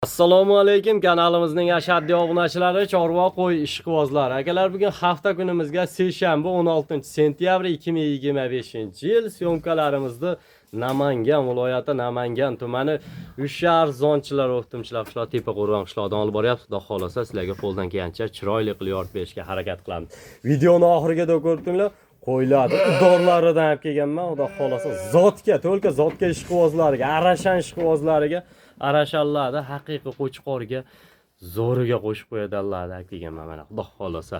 Assalomu alaykum kanalimizning ashaddiy obunachilari, chorva qo'y ishqibozlari. Akalar, bugun hafta kunimizga seshanba, 16 sentyabr 2025-yil. Syomkalarimizni Namangan viloyati, Namangan tumani, Usharzonchilar, o'qituvchilar qishloq, Tepaqo'rg'on qishlog'idan olib boryapti. Xudo xohlasa, sizlarga qo'ldan kelgancha chiroyli qilib yoritib berishga harakat qilamiz. Videoni oxirigacha ko'rib turinglar. Qo'ylarni udorlaridan olib kelganman. Xudo xohlasa, zotga, только zotga ishqibozlariga, arashan ishqibozlariga, arashanlarni haqiqiy qo'chqorga zo'riga qo'shib qo'yadiganlarni olib kelganman mana, xudo xohlasa.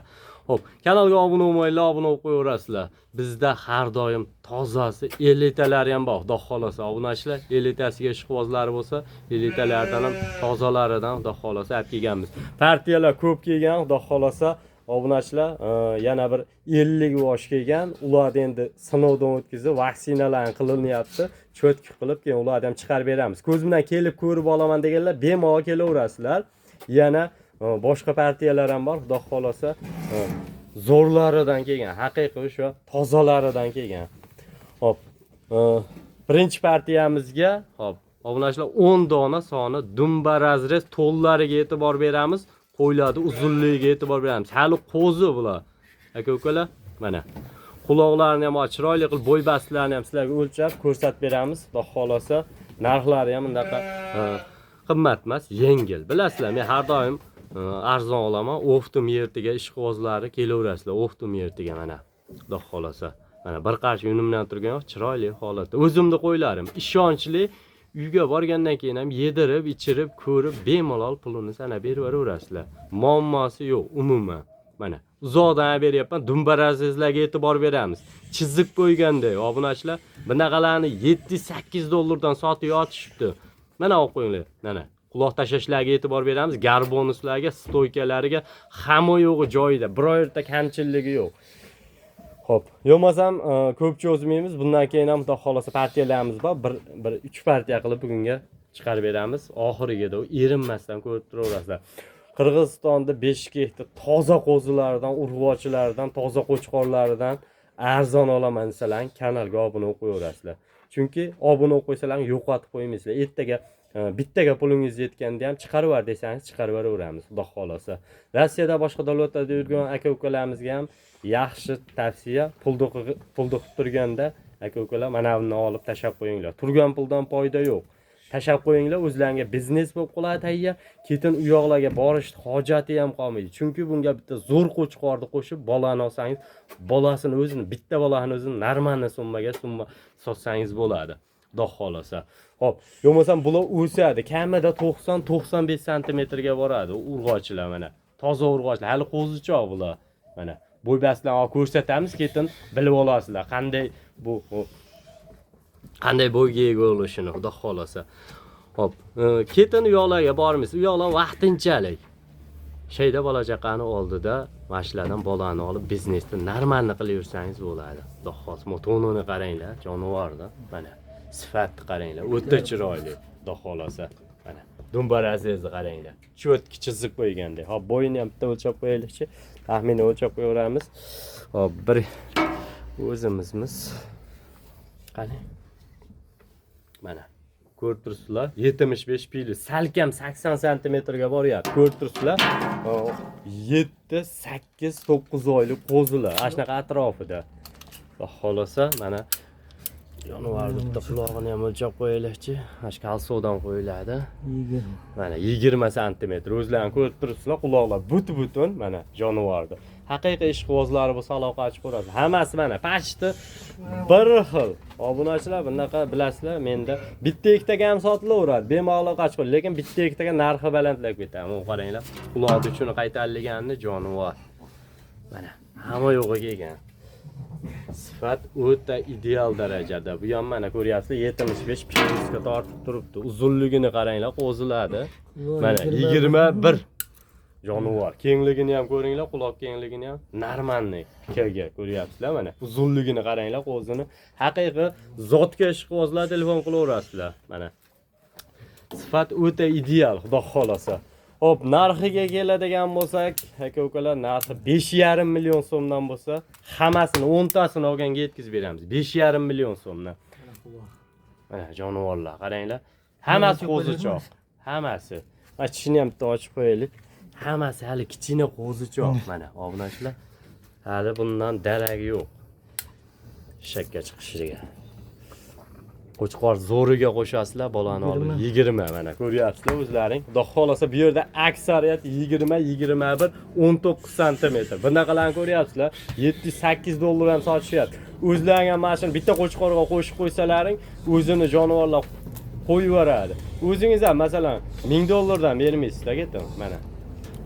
Xo'p, kanalga obuna bo'lmanglar, obuna bo'lib qo'yaverasizlar. Bizda har doim tozasi, elitalari ham bor, xudo xohlasa. Obunachilar, elitasiga ishqibozlari bo'lsa, elitalardan ham tozalaridan, xudo xohlasa, olib kelganmiz. Partiyalar ko'p kelgan, xudo xohlasa. Obunachilar, yana bir 50 yosh kelgan. Ularni endi sinovdan o'tkazib, vaksinalarni qilinyapti. Чётко qilib, keyin ularni ham chiqarib beramiz. Ko'z bilan kelib ko'rib olaman deganlar bemalol kelaverasizlar. Yana boshqa partiyalar ham bor, xudo xohlasa, zo'rlaridan kelgan, haqiqiy o'sha tozalaridan kelgan. Xo'p, birinchi partiyamizga, xo'p, obunachilar, 10 dona soni dumba разрез, to'llariga e'tibor beramiz. Qo'ylarni uzunligiga e'tibor beramiz. Hali qo'zi bular. Aka ukalar, mana. Quloqlarini ham chiroyli qilib, bo'y bastlarini ham sizlarga o'lchab ko'rsatib beramiz. Xudo xohlasa, narxlari ham bunaqa qimmat emas, yengil. Bilasizlar, men har doim arzon olaman. Оптом yertiga ishqibozlari kelaverasizlar. Оптом yertiga mana. Xudo xohlasa. Mana bir qarshi yunimdan turgan yo'q, chiroyli holatda. O'zimni qo'ylarim ishonchli. Uyga borgandan keyin ham yedirib, ichirib, ko'rib, bemalol pulini sanab berib yuboraverasizlar. Muammosi yo'q umuman. Mana uzoqdan beryapman. Dumbarazizlarga e'tibor beramiz. Chizib qo'yganday, obunachilar, bunaqalarni 7-8 dollardan sotib yotishibdi. Mana olib qo'yinglar. Mana quloq tashlashlarga e'tibor beramiz. Garbonuslarga, стойка lariga hamma yo'g'i joyida. Biror yerda kamchilligi yo'q. Xo'p, yo'qmasam ko'p cho'zmaymiz. Bundan keyin ham, xudo xohlasa, partiyalarimiz bor. Bir bir 3 partiya qilib bugunga chiqarib beramiz. Oxirigada erinmasdan ko'rib turaverasizlar. Qirg'izistonda Beshkekda toza qo'zilardan, urg'ochilaridan, toza qo'chqorlaridan arzon olaman desalar, kanalga obuna bo'lib qo'yaverasizlar. Chunki obuna bo'lib qo'ysalar, yo'qotib qo'ymaysizlar. Ertaga bittaga pulingiz yetganda ham chiqarib yubor desangiz, chiqarib yuboraveramiz, xudo xohlasa. Rossiyada, boshqa davlatlarda yurgan aka ukalarımizga ham yaxshi tavsiya: pulni pulni qilib turganda, aka ukalar, mana buni olib tashlab qo'yinglar. Turgan puldan foyda yo'q. Tashlab qo'yinglar, o'zlaringga biznes bo'lib qoladi tayyor. Keyin u yoqlarga borish hojati ham qolmaydi. Chunki bunga bitta zo'r qo'chqorni qo'shib, bolani olsangiz, bolasini o'zini, bitta bolasini o'zini нормальный summaga summa sotsangiz bo'ladi. Xudo xohlasa. Xo'p, bo'lmasam bular o'sadi. Kamida 90-95 santimetrga boradi urg'ochilar mana. Toza urg'ochilar, hali qo'zichoq bular. Mana bo'y bastlarni ko'rsatamiz, keyin bilib olasizlar qanday bu qanday bo'yga ega bo'lishini, xudo xohlasa. Xo'p, keyin u yoqlarga bormaysiz. U yoqlar vaqtinchalik. Shayda bola chaqani oldida mana shulardan bolani olib, biznesni нормальный qilib yursangiz bo'ladi. Xudo xohlasa, to'nini qaranglar, jonivorni. Mana sifatni qaranglar, o'ta chiroyli, xudo xohlasa. Mana dumbaразвезni qaranglar. Чётко chizib qo'ygandek. Hop, bo'yini ham bitta o'lchab qo'yaylikchi. Taxminan o'lchab qo'yaveramiz. Hop, bir o'zimizmiz. Qani? Mana ko'rib turibsizlar, 75 pili, salkam 80 santimetrga boryapti. Ko'rib turibsizlar, 7, 8, 9 oylik qo'zilar ana shunaqa atrofida. Xudo xohlasa, mana jonivorni bitta qulog'ini ham o'lchab qo'yaylikchi. Mana shu kalsodan qo'yiladi. 20. Mana 20 santimetr. O'zlaring ko'rib turibsizlar, quloqlar but butun mana jonivorni. Haqiqiy ishqibozlari bo'lsa, aloqa ochib ko'rasiz. Hammasi mana почти bir xil. Obunachilar, bunaqa bilasizlar, menda bitta ikkitaga ham sotilaveradi. Bemalol aloqa ochib, lekin bitta ikkitaga narxi balandlab ketadi. Mana qaranglar, quloqni uchini qaytarilganini jonivor. Mana hamma yo'g'i kelgan. Sifat o'ta ideal darajada. Bu ham mana ko'ryapsizlar, 75 plyusga tortib turibdi. Uzunligini qaranglar, qo'ziladi. Mana 21 jonivor. Kengligini ham ko'ringlar, quloq kengligini ham нормальный KG ko'ryapsizlar mana. Uzunligini qaranglar qo'zini. Haqiqiy zotga ishqibozlar telefon qilaverasizlar. Mana. Sifat o'ta ideal, xudo xohlasa. Xo'p, narxiga keladigan bo'lsak, aka ukalar, narxi 5,5 million so'mdan bo'lsa, hammasini 10 tasini olganga yetkazib beramiz. 5,5 million so'mdan. Mana jonivorlar, qaranglar. Hammasi qo'zichoq. Hammasi. Mana tishini ham bitta ochib qo'yaylik. Hammasi hali kichkina qo'zichoq mana obunachilar. Hali bundan daragi yo'q. Shakka chiqishiga. Qo'chqor zo'riga qo'shasizlar, bolani olib 20 mana ko'ryapsizlar o'zlaring. Xudo xolasa bu yerda aksariyat 20, 21, 19 santimetr. Bunaqalarni ko'ryapsizlar. 7-8 dollar ham sotishyapti. O'zlaring ham mana shuni bitta qo'chqorga qo'shib qo'ysalaring, o'zini jonivorlar qo'yib yuboradi. O'zingiz ham masalan 1000 dollardan bermaysizlar, ketin mana.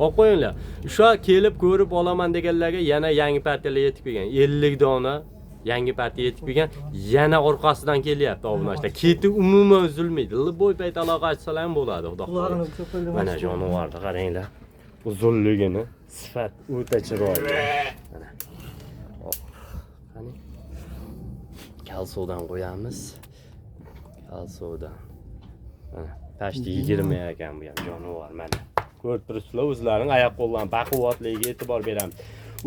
Olib qo'yinglar. O'sha kelib ko'rib olaman deganlarga yana yangi partiyalar yetib kelgan. 50 dona yangi partiya yetib kelgan. Yana orqasidan kelyapti obunachilar. Keti umuman uzilmaydi. Liboy payt aloqa ochsalar ham bo'ladi, xudo xohlasa. Mana jonivorni qaranglar. Uzunligini, sifat o'ta chiroyli. Mana. Hop. Qani. Kalsodan qo'yamiz. Kalsodan. Mana, pashti 20 ekan bu ham jonivor mana. Ko'rib turibsizlar, o'zlaring oyoq qo'llarning baquvvatligiga e'tibor beramiz.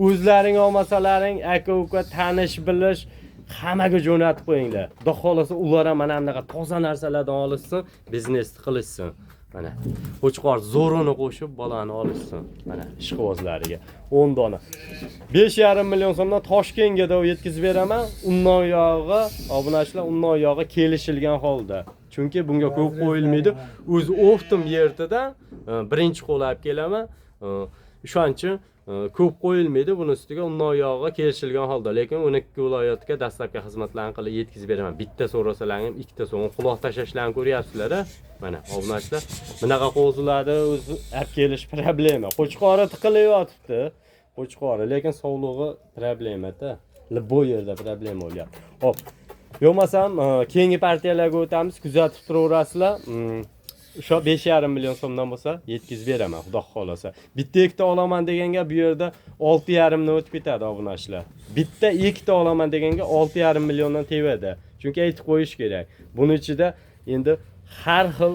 O'zlaring olmasalaring, aka-uka, tanish bilish hammaga jo'natib qo'yinglar. Xudo xolasa ular ham mana bunaqa toza narsalardan olishsin, biznesni qilishsin. Mana qo'chqor zo'rini qo'shib bolani olishsin. Mana ishqibozlariga 10 dona. 5,5 million so'mdan Toshkentga da yetkazib beraman. Undan yog'i, obunachilar, undan yog'i kelishilgan holda. Chunki bunga ko'p qo'yilmaydi. O'zi оптом yerdidan birinchi qo'l olib kelaman. O'shaning uchun ko'p qo'yilmaydi. Buni ustiga undan yog'i kelishilgan holda, lekin 12 viloyatga dastlabki xizmatlarni qilib yetkazib beraman. Bitta so'rasalar ham ikkita so'm quloq tashlashlarni ko'ryapsizlar-a? Mana obunachilar, bunaqa qo'zilarni o'zi olib kelish problema. Qo'chqori tiqilib yotibdi. Qo'chqori, lekin sovlig'i problema-da. Bu yerda problema bo'lyapti. Hop. Yo'qmasam keyingi partiyalarga o'tamiz, kuzatib turaverasizlar. O'sha 5,5 million so'mdan bo'lsa yetkazib beraman, xudo xolasa. Bitta ikkita olaman deganga bu yerda 6,5 dan o'tib ketadi obunachilar. Bitta ikkita olaman deganga 6,5 milliondan tevadi. Chunki aytib qo'yish kerak. Buni ichida endi har xil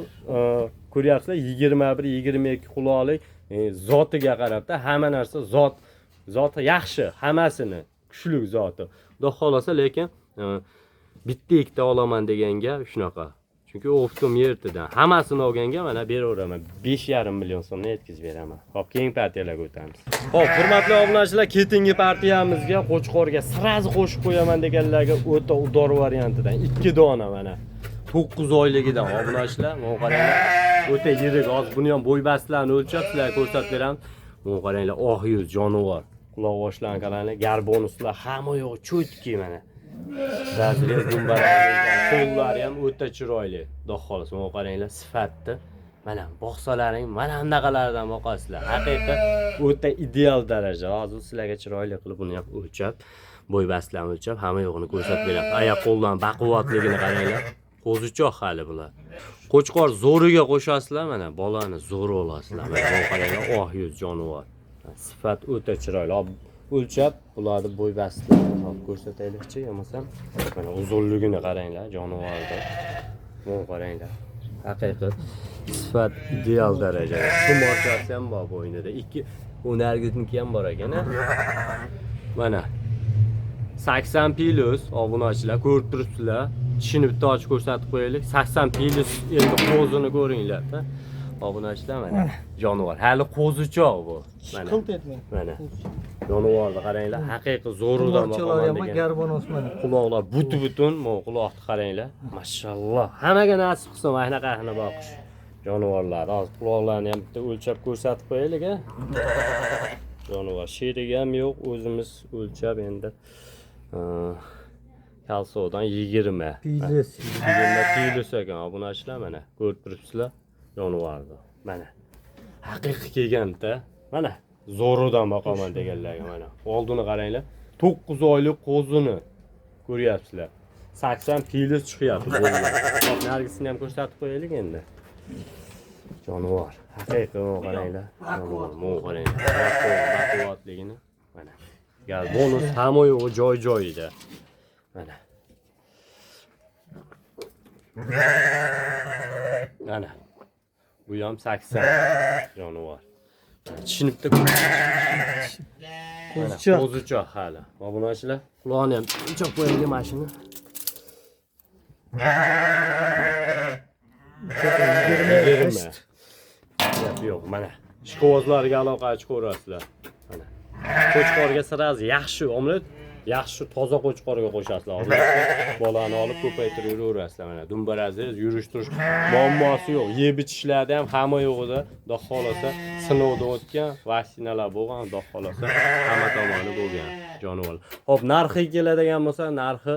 ko'ryapsizlar 21, 22 quloqlik zotiga qarabda hamma narsa zot zoti yaxshi, hammasini kuchli zoti. Xudo xolasa, lekin bitta ikkita olaman deganga shunaqa. Chunki оптом yertidan hammasini olganga mana beraveraman. 5,5 million so'mdan yetkazib beraman. Xo'p, keyingi partiyalarga o'tamiz. Xo'p, hurmatli obunachilar, keyingi partiyamizga qo'chqorga сразу qo'shib qo'yaman deganlarga o'ta udor variantidan 2 dona mana. 9 oyligidan obunachilar, mana qaranglar. O'ta yirik, hozir buni ham bo'y-bastlarini o'lchab sizlarga ko'rsatib beramiz. Mana qaranglar, oq yuz jonivor. Quloq boshlarini qaranglar, garbonuslar hamma yo'q чётки mana. Разрез dumbarali, qo'llari ham o'ta chiroyli. Xudo xohlasa, mana qaranglar, sifatni. Mana boqsalaring, mana bunaqalardan boqasizlar. Haqiqiy o'ta ideal daraja. Hozir sizlarga chiroyli qilib buni ham o'lchab, bo'y bastlarini o'lchab, hamma yo'g'ini ko'rsatib beramiz. Oyoq qo'ldan baquvvatligini qaranglar. Qo'zichoq hali bular. Qo'chqor zo'riga qo'shasizlar, mana bolani zo'ri olasizlar. Mana bu qaranglar, oq yuz jonivor. Sifat o'ta chiroyli. Hop, o'lchab bularni bo'y bastlarini hop ko'rsataylikchi, bo'lmasam mana uzunligini qaranglar jonivorni. Mana qaranglar. Haqiqiy sifat ideal darajada. Tumorchasi ham bor bo'ynida. Ikki u nargizniki ham bor ekan, a? Mana 80 plus obunachilar ko'rib turibsizlar. Tishini bitta ochib ko'rsatib qo'yaylik. 80 plus endi qo'zini ko'ringlar. Obunachilar mana jonivor. Hali qo'zichoq bu. Mana. Qilt etmang. Mana. Jonivorni qaranglar, haqiqiy zo'ridan Tumorchalar boqaman ham degan. Garbonos mana. Quloqlar butun, bu quloqni qaranglar. Mashalloh. Hammaga nasib qilsin mana shunaqasini boqish. Jonivorlar. Hozir quloqlarni ham bitta o'lchab ko'rsatib qo'yaylik, a. Jonivor sherigi ham yo'q, o'zimiz o'lchab endi. Kalsodan 20. Plus. 20 plus ekan obunachilar mana ko'rib turibsizlar jonivorni. Mana. Haqiqiy kelganda, mana zo'ridan boqaman deganlarga mana. Oldini qaranglar. 9 oylik qo'zini ko'ryapsizlar. 80 plus chiqyapti bo'ylar. Hop, narigisini ham ko'rsatib qo'yaylik endi. Jonivor. Haqiqiy mana qaranglar. Jonivor, mana qaranglar. Baquvvatligini. Mana. Gal bonus hamma yo'g'i joy-joyida. Mana. Mana. Bu ham 80 jonivor. Tishini bitta Qo'zichoq. Qo'zichoq hali. Obunachilar, quloqni ham o'lchab qo'yaylik mana shuni. 20. 20. Gap yo'q, mana. Ishqibozlarga aloqa chiqaverasizlar. Mana. Qo'chqorga sразу yaxshi omlet, yaxshi toza qo'chqorga qo'shasizlar. Obunachilar. Bolani olib ko'paytirib yuraverasizlar mana. Dumbarazingiz yurish turish muammosi yo'q. Yeb ichishlarda ham hamma yo'g'ida, xudo xolasa sinovdan o'tgan, vaksinalar bo'lgan, xudo xolasa hamma tomoni bo'lgan jonivor. Xo'p, narxi keladigan bo'lsa, narxi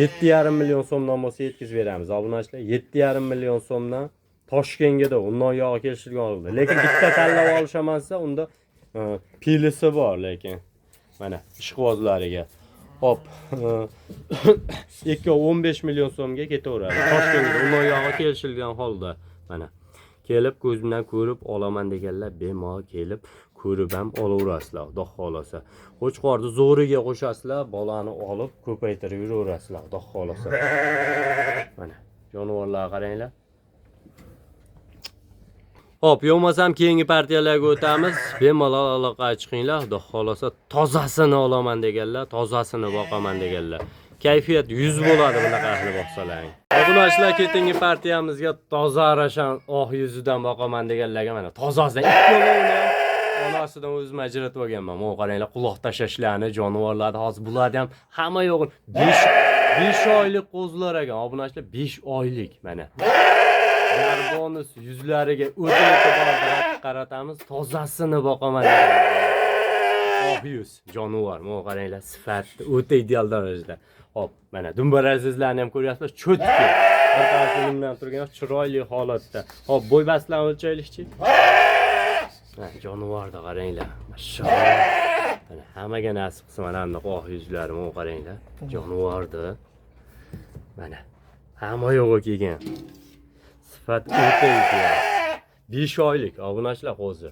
7,5 million so'mdan bo'lsa yetkazib beramiz. Obunachilar, 7,5 million so'mdan Toshkentga, undan yog'i kelishilgan holda. Lekin bitta tanlab olishaman desa, unda pilisi bor lekin. Mana ishqibozlariga. Hop, 2,15 million so'mga ketaveradi. Toshkentga undan yog'i kelishilgan holda. Mana kelib ko'z bilan ko'rib olaman deganlar bemalol kelib ko'rib ham olaverasizlar, xudo xolasa. Qo'chqorni zo'riga qo'shasizlar, bolani olib ko'paytirib yuraverasizlar, xudo xolasa. Mana jonivorlarga qaranglar. Hop, yo'qmasam keyingi partiyalarga o'tamiz. Bemalol aloqaga chiqinglar. Xudo xolasa tozasini olaman deganlar, tozasini boqaman deganlar. Kayfiyat 100 bo'ladi bunaqa qilib boqsalaring. Obunachilar, keyingi partiyamizga toza arashan oq yuzidan boqaman deganlarga mana tozasidan ikkalovini ham onasidan o'zim ajratib olganman. Mana qaranglar, quloq tashlashlarni, jonivorlarni hozir bularni ham hamma yo'g'in 5 oylik qo'zilar ekan. Obunachilar, 5 oylik mana. Garbonus yuzlariga o'ta e'tibor qaratamiz. Tozasini boqaman deganlar. Oq yuz jonivor. Mana qaranglar, sifati o'ta ideal darajada. Hop, mana dumbarazizlarni ham ko'ryapsizlar, cho'tki. Bir qarshi bilan turgan chiroyli holatda. Hop, bo'y bastlarni o'lchaylikchi. Ha, jonivorni qaranglar. Mashalloh. Mana hammaga nasib qilsin mana bunaqa oq yuzlari, mana qaranglar. Jonivorni. Mana hamma yo'g'i kelgan. Sifat o'ta ideal. 5 oylik obunachilar qo'zi.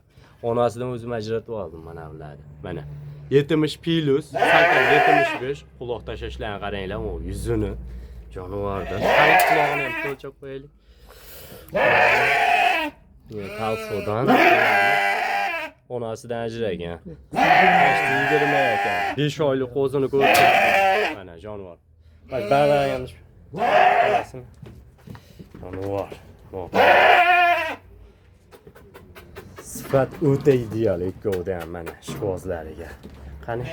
Onasidan o'zim ajratib oldim mana bularni. Mana 70 plus, salkam 75 quloq tashlashlarni qaranglar, u yuzini jonivorni. Qani qulog'ini ham o'lchab qo'yaylik. Kalsodan onasidan ajragan. 20 ekan. 5 oylik qo'zini ko'rib turibsiz. Mana jonivor. Bak, baravar yanlış. Jonivor. Sifat o'ta ideal ikkovida ham mana ishqibozlariga. Qani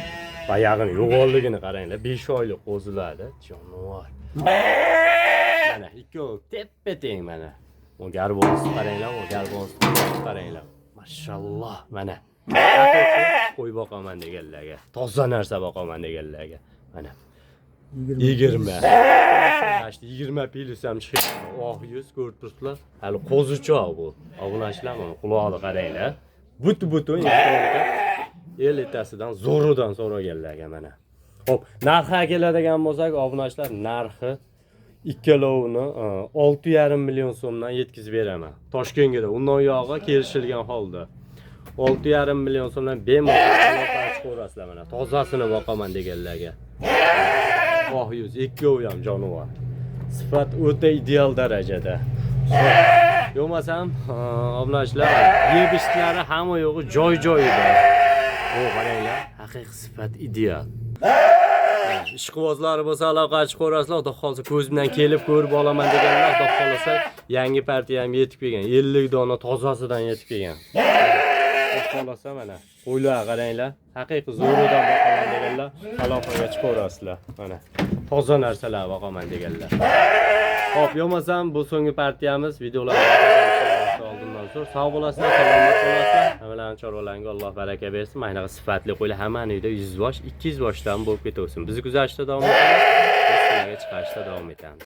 oyog'ini yo'g'onligini qaranglar. 5 oylik qo'zilardi. Jonivor. Mana ikkovi teppa-teng mana. O garbonus qaranglar, o garbonus qaranglar. Mashalloh mana. Qo'y boqaman deganlarga, toza narsa boqaman deganlarga. Mana 20. Mana shu 20 plus ham chiqdi. Oq yuz ko'rib turibsizlar. Hali qo'zichoq bu. Obunachilar, mana qulog'ini qaranglar. Butun elitasidan zo'ridan so'raganlarga mana. Xo'p, narxi keladigan bo'lsak, obunachilar, narxi ikkalovini 6,5 million so'mdan yetkazib beraman. Toshkentga, undan yog'i kelishilgan holda. 6,5 million so'mdan bemalol aloqa chiqaverasizlar mana. Tozasini boqaman deganlarga. Oq yuz ikkovi ham jonivor. Sifat o'ta ideal darajada. Yo'qmasam, obunachilar, yeb ichishlari hamma yo'g'i joy-joyida. O qaranglar, haqiqiy sifat ideal. Ishqibozlari bo'lsa aloqa chiqaverasizlar, xudo xolasa ko'z bilan kelib ko'rib olaman deganlar, xudo xolasa yangi partiya ham yetib kelgan. 50 dona tozasidan yetib kelgan. Xudo xolasa mana qo'ylar qaranglar, haqiqiy zo'ridan boqaman deganlar aloqaga chiqaverasizlar. Mana toza narsalar boqaman deganlar. Xo'p, yo'qmasam bu so'nggi partiyamiz videolar oldindan so'r. Sog' bo'lasizlar, salomat bo'lasizlar. Hammalarning chorvalarga Alloh baraka bersin. Mana bunaqa sifatli qo'ylar hammani uyda 100 bosh, 200 boshdan bo'lib ketaversin. Bizni kuzatishda davom etamiz. Biz sizlarga chiqarishda davom etamiz.